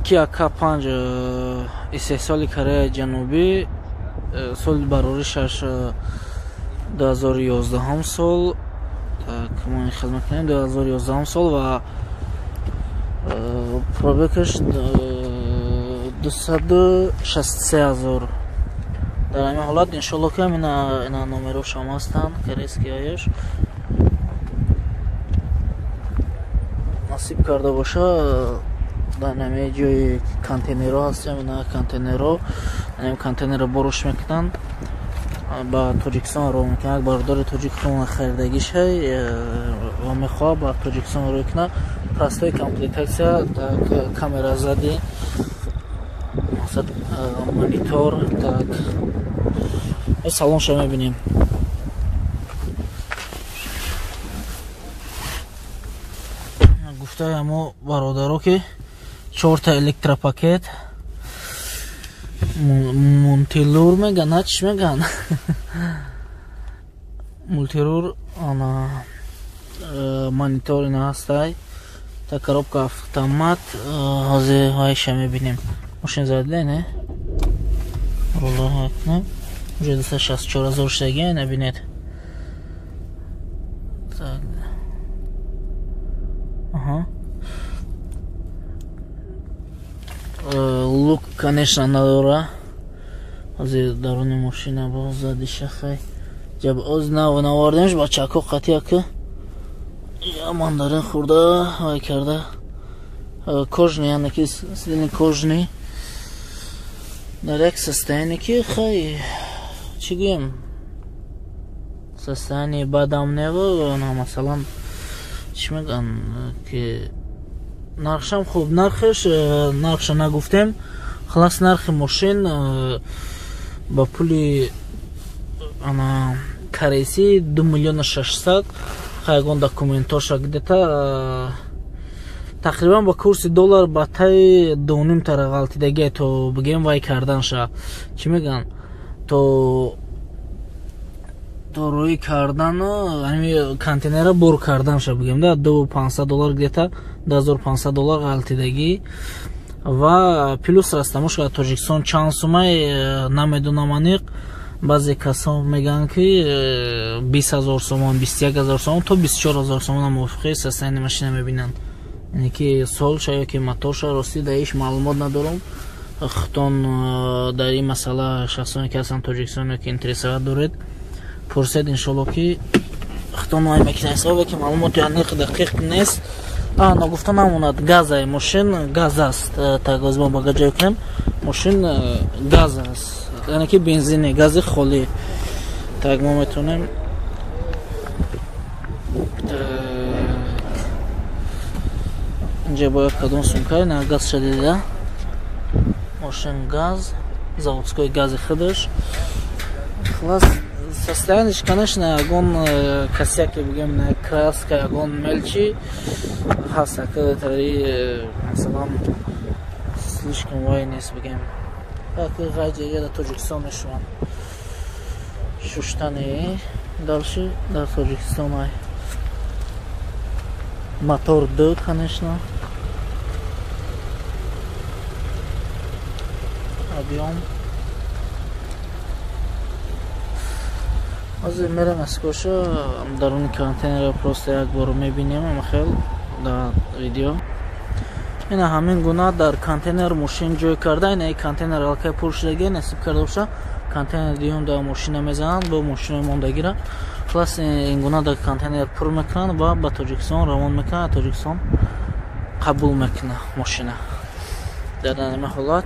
Kia K5 истеҳсоли Кореяи Ҷанубӣ, соли бароришаш 2011 сол. Так, мо ин хел мекунем 2011 сол ва пробегаш 263 000. Дар ҳамин ҳолат, иншолло, ки ина номерошам ҳастанд, корейскияш. Насиб карда боша, дар ҳамин ҷои контейнерҳо ҳастем, ина контейнерҳо, ҳамин контейнерро боруш мекунанд, ба Тоҷикистон ро мекунанд. Як бародари тоҷик хона харидагишай ва мехоҳад ба Тоҷикистон рӯй кунад. Простой комплектация, так, камера сзади, монитор. Так, салонша мебинем. Гуфтаи ҳамо бародаро, ки чорта электропакет, мультирур меган, на, чӣ меган, мультирур, ана монитор ина ҳастай. Та коробка автомат. Ҳозир ҳайша мебинем. Мошин зададе, не, роло кунем, уже 264 000 шудаги, набинед. Так, аҳа, люк, конечно, надора. Ҳозир даруни мошина боз задиша. Хай, ҷаб оз навардемш, бачако қатия ки мандарин хӯрда, вай карда. Кожаный, яъне ки сиденье кожаный, дар як состояние ки, хай, чӣ гӯем, состояние бадам нева. Масалан, чӣ мегӯян, ки нархшам хуб, нархеш, нархша нагуфтем. Халас, нархи мошин ба пули ана корейсӣ 2 600 000. Ягон документоша где-то тақрибан ба курси доллар ба таи дуним тара ғалтидагия, то бигем вай карданша, чӣ мегӯян, то рӯй кардану ҳами контейнера бор карданша, бигем да, 2500 доллар, где-то 2500 доллар ғалтидагӣ ва плюс растамошка. Тоҷикистон чанд сумай, намедонам аниқ. Баъзе касон мегӯянд, ки 20 000 сомон, 21 000 сомон то 24 000 сомон, мувофиқи состояние машина мебинанд, яъне ки солша ё ки моторша. Ростӣ, дар иш маълумот надорам. Худтон дар ин масъала, шахсоне ки ҳастанд Тоҷикистон ё ки интересовать доред, пурсед. Иншолло, ки худтон вай мекунед, сабабе ки маълумоти аниқ дақиқ нест. Ногуфта намонад, газай мошин газ аст. Так, оз мо багаҷой кунем. Мошин газ аст, яъне ки бензини, гази холӣ. Так, мо метавонем инҷа бояд кадом сумка на газ шадида. Мошин газ, заводской гази худаш. Хулас, состояниеш, конечно, ягон косяки, бигем, на краска, ягон мелочи ҳаст, тари масалан, слишком вай нест, бигем. Ғайҷа дар Тоҷикистон мешаванд шуштани, дальше дар Тоҷикистон ай. Мотор д, конечно, объем. Ҳозир мерем аскоша, даруни контейнера просто як бор мебинем, амахел дар видео. Ина ҳамин гуна дар контейнер мошин ҷой карда. Ина контейнер аллакай пур шудаги. Насиб карда боша, контейнер дуюм дар мошина мезананд бо мошинои мондагира. Хулас, ин гуна дар контейнер пур мекунанд ва ба Тоҷикистон равон мекунанд. Тоҷикистон қабул мекунад мошина дар ҳамин ҳолат.